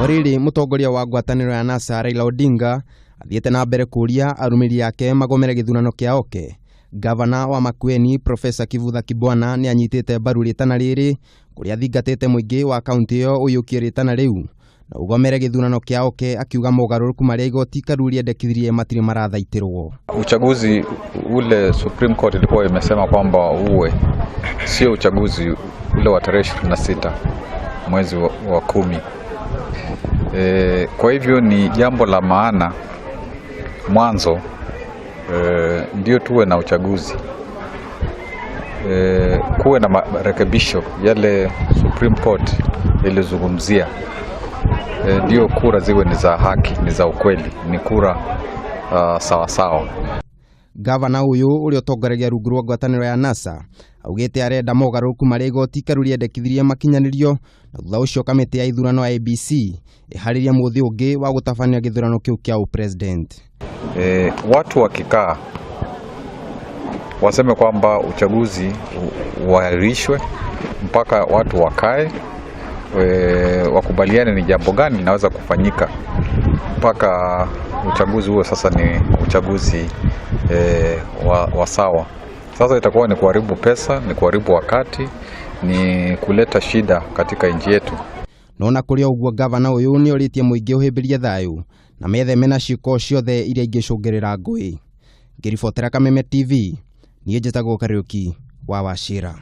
O rĩrĩ, mũtongoria wa ngwatanĩro ya NASA Raila Odinga athiĩte na mbere kũria arũmĩrĩri ake magomere gĩthurano kĩa oke. Gavana wa Makueni Profesa Kivutha Kibwana nĩ anyitĩte mbaru rĩtana rĩrĩ kũrĩa athingatĩte mũingĩ wa kaunti ĩyo ũiyũkie rĩtana rĩu na ũgomere gĩthurano kĩa oke, akiuga mogarũrũku marĩa igoti karu rĩendekithirie matirĩ marathaitĩrwo. Uchaguzi ule Supreme Court ilikuwa imesema kwamba uwe sio uchaguzi ule wa tarehe 26 mwezi wa 10. Kwa hivyo ni jambo la maana mwanzo, ndio tuwe na uchaguzi, kuwe na marekebisho yale Supreme Court ilizungumzia, ndio kura ziwe ni za haki, ni za ukweli, ni kura sawa sawa. Gavana ũyũ ũrĩa ũtongoragia rungu rwa ngwatanĩro ya NASA augĩte arenda mogarũrũku marĩa igoti karu rĩendekithirie makinyanĩrio, na thutha ũcio kamĩtĩ ya ithurano ya IEBC ĩharĩrie mũthĩ ũngĩ wa gũtabania gĩthurano kĩu kĩa ũpresident. Watu wakikaa waseme kwamba uchaguzi uahirishwe mpaka watu wakae, wakubaliane ni jambo gani linaweza kufanyika mpaka uchaguzi huo sasa ni uchaguzi wa sawa. Sasa itakuwa ni kuharibu pesa, ni kuharibu wakati, ni kuleta shida katika nchi yetu. No na kũrĩ o ũguo, gavana ũyũ nĩ orĩtie mũingĩ ũhĩmbĩrie thayũ na metheme na ciĩko ciothe iria ingĩcũngĩrĩra ngũĩ. Ngĩribotera Kameme TV, niĩ njĩtagwo Kariũki wa Wachira.